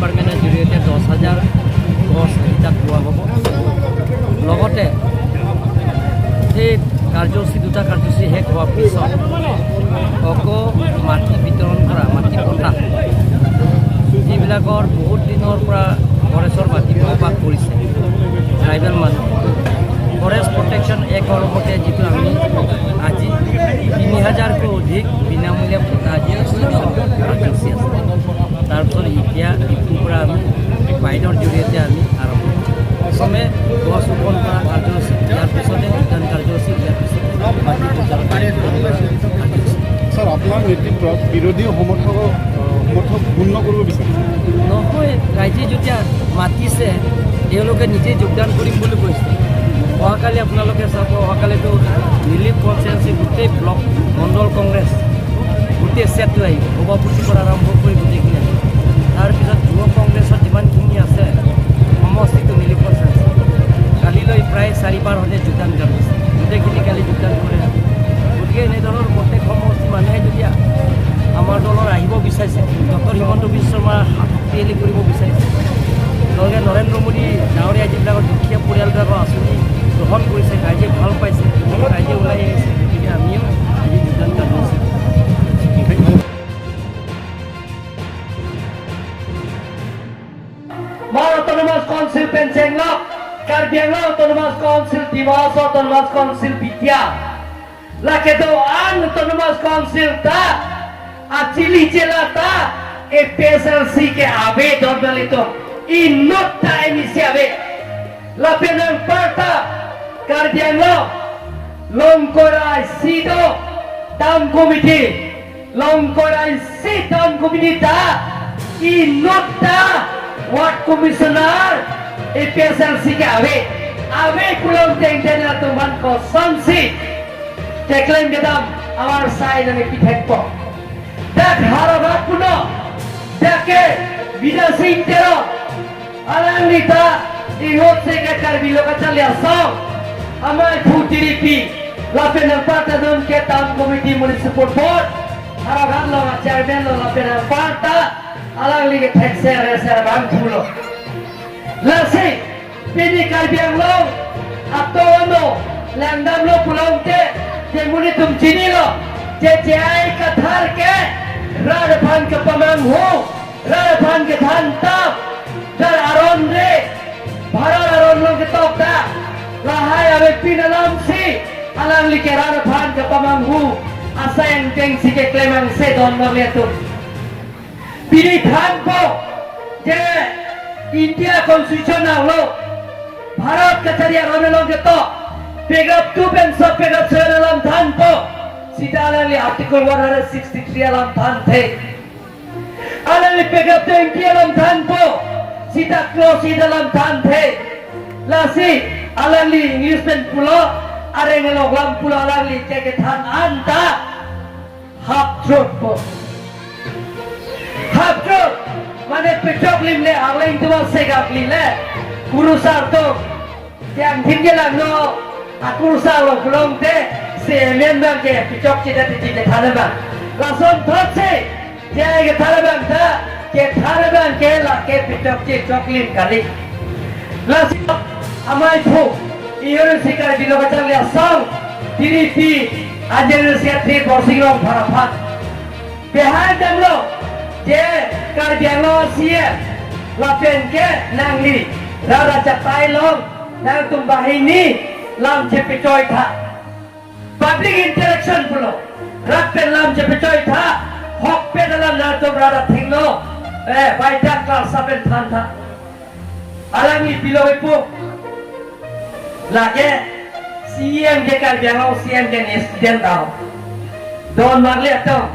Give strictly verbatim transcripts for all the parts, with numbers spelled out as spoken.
ডিপাৰ্টমেণ্টৰ জৰিয়তে দহ হাজাৰ গছ এবিঘাত ৰোৱা হ'ব। লগতে সেই কাৰ্যসূচী, দুটা কাৰ্যসূচী শেষ হোৱাৰ পিছত আকৌ মাটি বিতৰণ কৰা, মাটি পট্টা, যিবিলাকৰ বহুত দিনৰ পৰা ফৰেষ্টৰ মাটি বসবাস কৰিছে ট্ৰাইবেল মানুহ, ফৰেষ্ট প্ৰটেকশ্যন এক্টৰ মতে যিটো আমি আজি তিনি হাজাৰতকৈ অধিক বিনামূলীয়া পট্টা আজি কাৰ্যসূচী আছে। তাৰপিছত এতিয়া ডিপুৰ পৰা আমি বাইনৰ জৰিয়তে আমি আৰম্ভ কৰিছোঁ। প্ৰথমে গছ ৰোপণ কৰা কাৰ্যসূচী, ইয়াৰ পিছতে যোগদান কাৰ্যসূচী, ইয়াৰ পিছতে মাটি পট্টা কাৰ্যসূচী। ছাৰ, আপোনাৰ নেতৃত্বত বিৰোধী সমৰ্থক, আহ, সমৰ্থক পূৰ্ণ কৰিব বিচাৰিছে। নহয়, ৰাইজে যেতিয়া মাতিছে, তেওঁলোকে নিজে যোগদান কৰিম বুলি কৈছে। অহাকালি আপোনালোকে চাব, অহাকালিতো নিলিপ কনষ্টিটুৱেঞ্চি গোটেই ব্লক, মণ্ডল কংগ্ৰেছ, গোটেই ছেটটো আহিব, সভাপতিৰ পৰা আৰম্ভ কৰি গোটেইখিনি আহিব। তাৰপিছত যুৱ কংগ্ৰেছৰ যিমানখিনি আছে সমষ্টিটো নিলিপ কনষ্টিটুৱেঞ্চি, কালিলৈ প্ৰায় চাৰি পাৰ সৈতে যোগদান কৰিছে, গোটেইখিনি কালি যোগদান কৰে। গতিকে এনেধৰণৰ প্ৰত্যেক সমষ্টি মানুহে যেতিয়া আমাৰ দলৰ আহিব বিচাৰিছে, ডক্টৰ হিমন্ত বিশ্ব শৰ্মা শক্তিশালী কৰিব বিচাৰিছে, লগে নৰেন্দ্ৰ মোদী ডাঙৰীয়া যিবিলাকৰ দুখীয়া পৰিয়ালবিলাকৰ আঁচনি গ্ৰহণ কৰিছে, ৰাইজে ভাল পাইছে, ৰাইজে ওলাই আহিছে, গতিকে আমিও আজি যোগদান কৰিছোঁ। Mon Autonomous Council pen chenglok, Karbi Anglong Autonomous Council, Dima Hasao Autonomous Council, Bitia. Lake do-an Autonomous Council ta, achili chela ta, A P H L C ke ave don balitum. Inut ta M E C ave. Lapen anparta Karbi Anglong, Longkorai si do town committee, Longkorai si town committee ta, inut ta ward commissioner A P H L C ke ave, ave pulote ingten atum aphan kosonsi keklem kedam amar sai nang ipithekpo. Dak Howraghat puno, dak ke Bidya Sing Teron, alangli ta inutsi ke Karbi Lo Kacharli Asong, amei aphu T D P, lapen anparta non ke town committee, municipal board, Howraghat along a-chairman lo, lapen anparta alangli ke thekser reser abang pulo. Lasi pini Karbi Anglong atum ano langdamlo pulote, je monit atum chinilo, je J I Kathar ke rat aphan kepamanghu, rat aphan kethan tap, rat aron re, Bharat aron along ketok ta, lahai avepin alamsi alangli ke rat aphan kepamanghu asai angtengsi keklem angse don bang atum. Pini thanpo, je India Constitution nanglo, Bharat kachari aron along ketok, paragraph two pen sub paragraph seven alam thanpo, sita alangli Article one hundred sixty-three alam thanthe. Alangli paragraph twenty alam thanpo, sita clause eight alam thanthe. Lasi alangli English pen pulo, areng along lam pulo, alangli ke kethan anta half truth po. Half truth mane pechoklim le, arleng atum asegapli le, kurusar atum. Yang thim ke langno, akurusar lo pulote, semen bang ke pechokche det titi kethan abang. Lason thotsi, je kethan abang ta, kethan abang ke lake pechokche choklim kali. Lasi amei aphu, ihor si Karbi Lo Kacharli Asong, T D P, a General Secretary Borsing Rongphar aphan pehar damlo, je Karbi Anglong C M, lapen ke nangli, rat achatai along, nangtum banghini lam chepechoi tha. Public interaction pulo, rat pen lam chepechoi tha, hokpet alam nangtum rat athengno, eh, baita klarsa pen thantha. Alangli pilo ipu. Lake C M ke Karbi Anglong C M ke ne student tau. Don marli atum.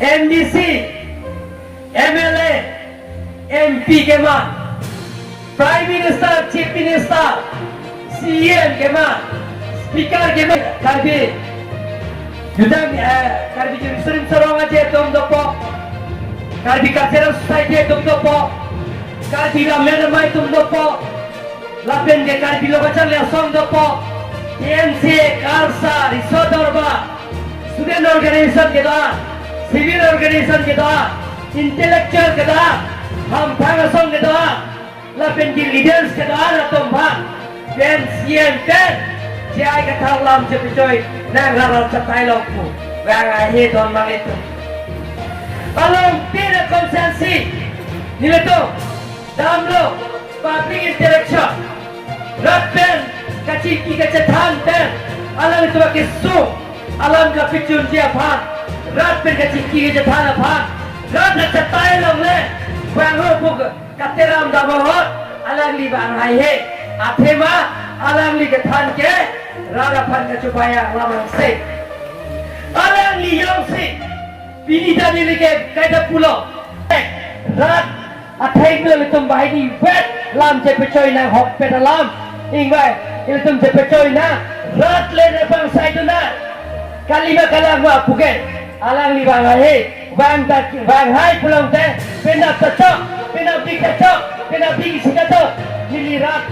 M D C, M L A, M P keman, Prime Minister, Chief Minister, C M keman, Speaker keman, Karbi Judang, eh, Karbi Judang Surim Sorong aje atum dopo. Karbi Cultural Society atum dopo. Karbi Lammet Amei atum dopo. Lapen ke Karbi Lo Kacharli Asong dopo. K N C A, KALSA, Riso Dorbar, student organization kedo-an, civil organization kedo-an, intellectual kedo-an, Hamphang asong kedo-an, lapen ke leaders kedo-an atum aphan, pen C M pen, J I Kathar lam chepechoi nang rat rat chatai long pu vang ahe don manglitum. Along pira constituency nelitum damlo public interaction, rat pen kachingki kachethan pen, alanglitum akesung alam kapachunji aphan, rat pen kachingki kachethan aphan, rat achatai longle, vang ho pu kateram dam ahut, alangli vang haihe. Athema alangli kethan ke rat aphan kachobai alam angse. Alangli jongsi pini ta neli ke kaita pulo, rat athengno ilitum banghini vet lam chepechoi nang hokpet alam. Ingvai ilitum chepechoi nang rat le ne bang sai tu na. Kalima kalang ma puke. Alangli vang haihe, vang ta, vang hai pulote, penap ta chok, penap dik ta chok, penap dik isi ta chok. Neli rat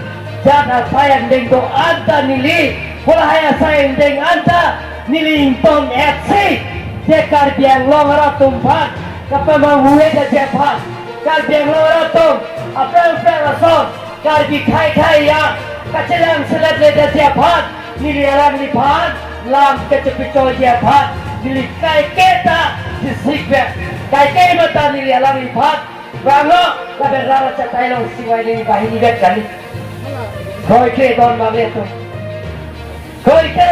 jat asai angdeng do-an ta neli, hala hai asai angdeng an ta neli ington etsi, je Karbi Anglong arat atum aphan kapamanghu-e detji aphan, Karbi Anglong arat atum aphrang phrang ason Karbi khei khei ya kachelang selet le detji aphan, neli alangliphan lam kachepechoiji aphan neli kaike ta disik bek, kaike mata neli alangliphan vanglo, lapen rat achatai long singvai neli banghini vet kali. Kroikre don manglitum. Kroikre.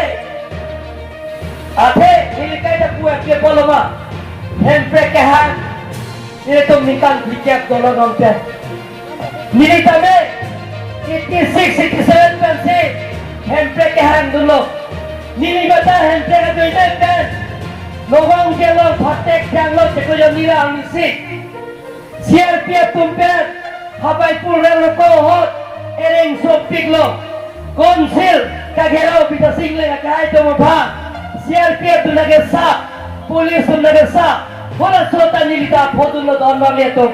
Athe neli kaita pu aphi pulo ma, Hemprek kehang ilitum ningkan phlikep dolo non pen. Neli tame eighty six, eighty seven pensi Hemprek kehang dunlo. Neli mata Hemprek ajoine pen Nowong kelong phatek janglo cheklo joni ra angsi. C R P F atum pen Habaipur rel roko ahut ereng sopiklo. Council kagherao Bidya Sing Engleng akehai atum aphan C R P F atum nangkesap, police atum nangkesap, halaso ta neli ta phodunlo don manglitum.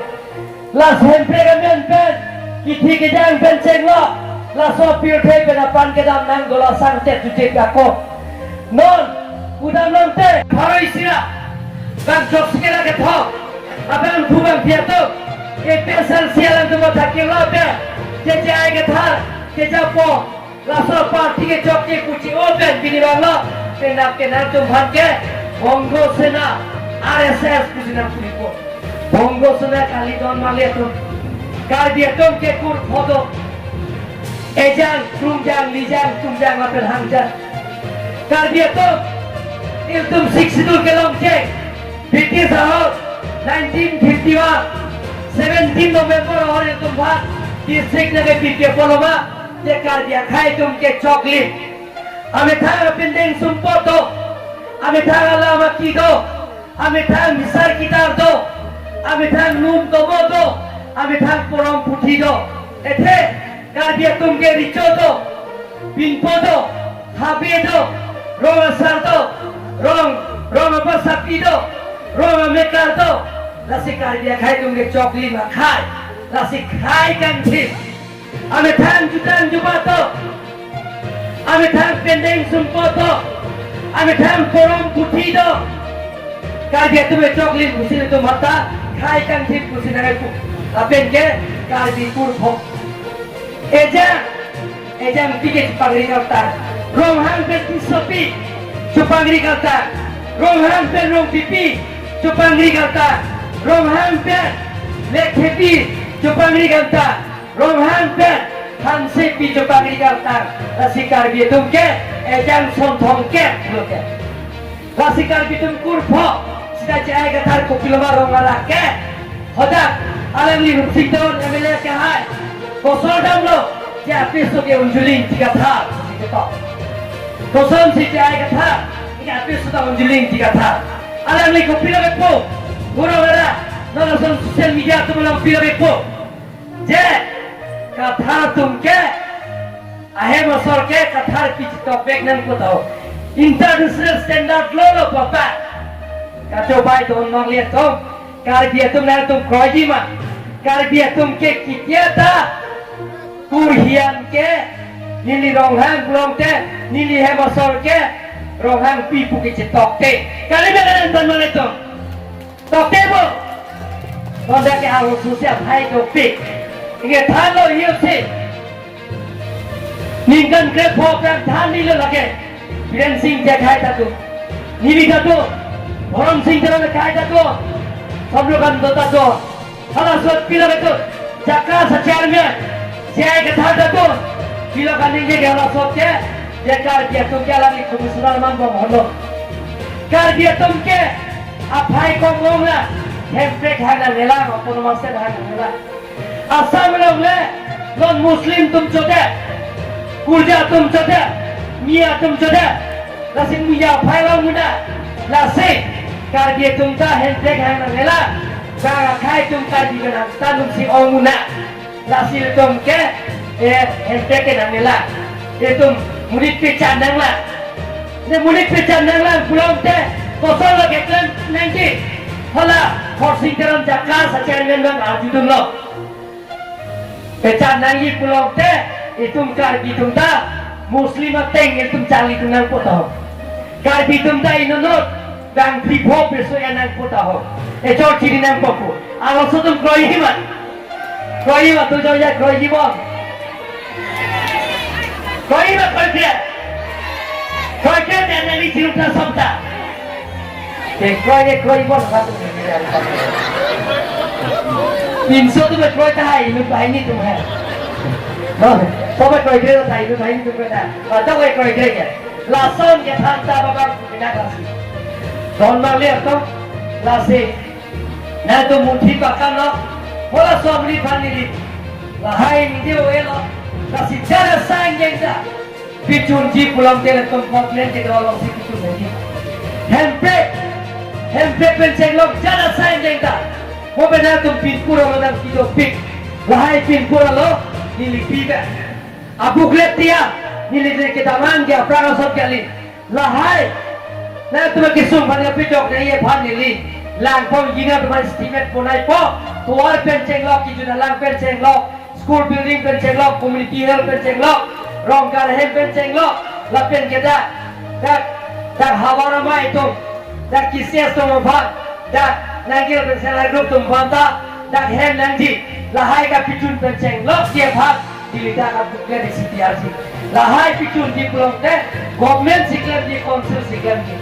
Laso Hemprek amen pen kithi kejang pen chenglo, laso pirthe pen apan kedam nang dola sangtet jujet ako. Non udam nangte pharo isi ra, bang jok si kela kethok, abang thu bang phi atum, A P H L C alanglitum athak kelo pen, J J I Kathar kejapo, laso party kechok ke puchi o pen pini banglo, penap ke nangtum aphan ke Bongo Sena, R S S pusi nangpuripo. Bongo Sena kali don manglitum. Karbi atum ke kur photo. Ejang, krungjang, lijang, tungjang lapen hangjang. Karbi atum, ilitum Sixth Schedule kelong cheng. British ahut nineteen fifty-one, seventeen November ahut ilitum aphan district nangkepipik pulo ma, je Karbi akhei atum ke choklim. Amethang apindeng sumpot do, amethang alam aki do, amethang bisar kitar do, amethang num tomo do, amethang porom puthi do. Athe Karbi atum ke recho do, pinpo do, habe do, rong asar do, rong, rong abasapi do, rong amekar do. Lasi Karbi akhei atum ke choklim akhei, lasi khei kangthim. Amethang jutang jubat do, amethang pendeng sumpot do, amethang porom puthi do. Karbi atum ke choklim pusi ilitum mata khei kangthim pusi nangpu. Lapen ke Karbi kur pho. Ejang, ejang pike chepangri kaltang. Ronghang pen Tissopi chepangri kaltang. Ronghang pen Rongpipi chepangri kaltang. Ronghang pen Lekthepi chepangri kaltang. Ronghang pen Hansepi chepangri kaltang. Lasi Karbi atum ke ejang sonthong ke lo ke. Lasi Karbi atum kur pho, sita J I Kathar kopilo ma rong arak ke. Hadak alangli Rupsing Teron M L A kehai kosor damlo, je apiso ke Unjuling Ingti Kathar, sita to. Kosonsi J I Kathar, ke apiso ta Unjuling Ingti Kathar. Alangli kopilo kepu, kurang ada, non lason social media atum along pilo kepu. Je, Kathar atum ke, ahem asor ke Kathar pi chetok vek nang pu tau. International standard lo lo papa. Kachobai don manglitum, Karbi atum nangtum kroiji ma. Karbi atum ke kitia ta, kurhian ke, neli Ronghang pulote, neli hem asor ke, Ronghangpi pu ke chetok te. Kali ba kanan don manglitum. Tokte bo. Tonda ke arloso si aphai dopik. Inge thanlo hiu si. Ningkan krepho aphrang than nilo lake. Biren Singh Jekhai ta do. Neli ta do. Bhorom Singh Teron Jekhai ta do. Somrokhan do ta do. Hala sot pila betul. Jakarta chairman. Jai Kathar ta do. Pila kaning ke hala sot ke. Jai Karbi atum ke alangli komisioner man bom hono. Karbi atum ke aphai kongong la. Hemprek hana nela, autonomous state hana nela. Assam along le non Muslim atum chodet, Kurja atum chodet, Miya atum chodet, lasi Miya aphai long muna, lasi Karbi atum ta Hemprek hang nang nela, bang akhai atum Karbi benang tanum si ong muna, lasi atum ke, eh, Hemprek ke nang nela, atum monit pechan nang la. Ne monit pechan nang lang pulote, kosonlo keklem nangji. Hala, Khorsing Teron Jakarta chairman bang arjudunlo. Pechan nangji pulote, itum Karbi atum ta, Muslim ateng itum charli tum nangpo taho. Karbi atum ta inut inut, bang phipho peso ya nangpo taho. Echor chiri nangpo pu. Arloso atum kroiji ma. Kroiji ma, tu joya kroiji bom. Kroiji ma, kroikre. Kroikre te neli chiruk ta somta. Te kroije, kroiji bom satu. Pinso atum kroita hai, inut banghini atum hai. Oh, sobat kroikre ta hai, inut banghini atum kroita. Atau kroikre ya. Lason kethan ta babang pina klasi. Don manglir atum, lasi. Nangtum munthi pakam lo, hala somri phan neli. Lahai ningje oi lo, lasi jara sang jeng ta. Pichunji pulote latum government ke do along si pichun lagi. Hemprek, Hemprek pen chenglok jara sang jeng ta. Mo pen nangtum pinpur alo nang kidopik. Lahai pinpur alo, neli pi ba. Abuklet tia, neli ne kedamang ke aphrang asot kali. Lahai. Nangtum kesung phan kapejok nangji aphan neli. Langpong jina teman estimate ponaipo. Tovar pen chenglok, kijun alang pen chenglok, school building pen chenglok, community hall pen chenglok, Rongkar hem pen chenglok, lapen ke dak, dak, dak Hawa Ramai atum, dak K C S atum aphan, dak Nangkel pen self help group atum aphan ta, dak hem nangji, lahai kapichun pen chenglokji aphan, neli dak abuklet isi tiarji. Lahai pichunji pulote, government si klemji, council si klemji.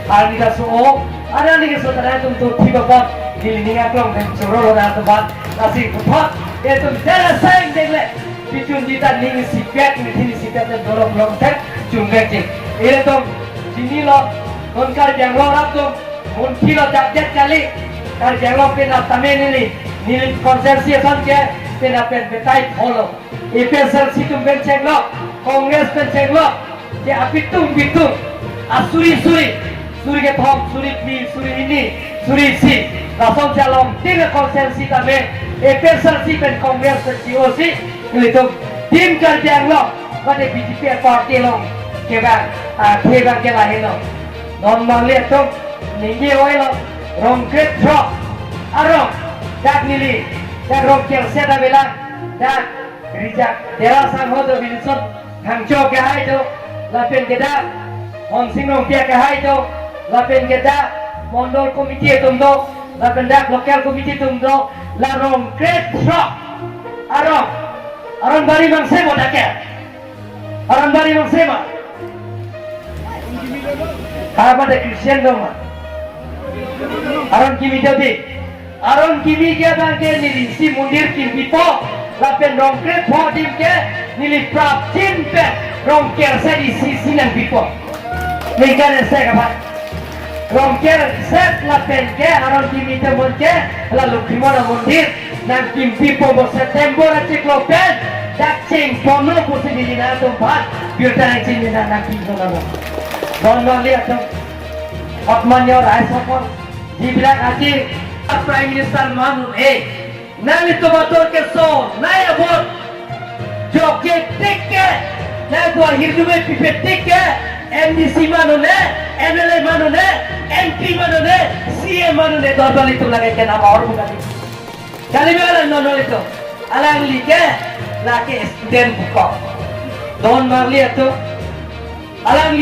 Arni ta so-o, arni ke so ta nangtum to thi babon, neli ning aklong pen choro lo nangtum aphan, lasi puthot, itum jara sang jeng le, pichunji ta ning isipet, ning thin isipet le dolok long thek, chunvekji. Ilitum, chinilo, non Karbi Anglong arat atum, munthi lo jakjet kali, Karbi Anglong penap tame neli, neli constituency ason ke, penap pen betai tholo. A P H L C atum pen chenglok, Congress pen chenglok, ke apitung pitung, asuri suri, suri kethom, suri phli, suri hini, suri isi, lason chalong, tin constituency tame, A P H L C pen Congress pen G O C, ilitum, tin Karbi Anglong, mate B J P party along, kevang, ah, kevang ke lahelo. Non manglir atum, ningje oi lo, Rongkre throk, arong, dak neli, dak Rongker se ta bilang, dak Rijak, Dera Sangho do Wilson Thangcho kehai do, lapen ke dak Honsing Rongpi kehai do, lapen ke dak Mondol Committee atum do, lapen dak Local Committee atum do, la Rongkre throk. Arong, Aron Bari Mangse mo dak ke. Aron Bari Mangse ma. Apa de Christian do ma. Aron Kimi jadi. Aron Kimi ke abang ke neli isi mondir kimpipo, lapen Rongkre pho adim ke neli prapjin pen Rongker se isi isi nangpipo. Ningkan ese kapan. Rongker se lapen ke Aron Kimi temon ke la Lokhimon amondir nangkimpipo, bo September achiklo pen dak chengponlo pusi neli nangtum aphan birta nangchini nang nangpinso nang. Don don lihat dong. Otman yo rai sokon. Dibilang ati Prime Minister manun e. Nanglitum atur keso, nai abot. Joke tik ke, nai dua hirjume pipe tik ke, M D C manun e, M L A manun e, M P manun e, C M manun e, don don litum lagi ke nama or bukan itu. Kali bilang non non itu. Alangli ke, lake student buko. Don marli itu. Alangli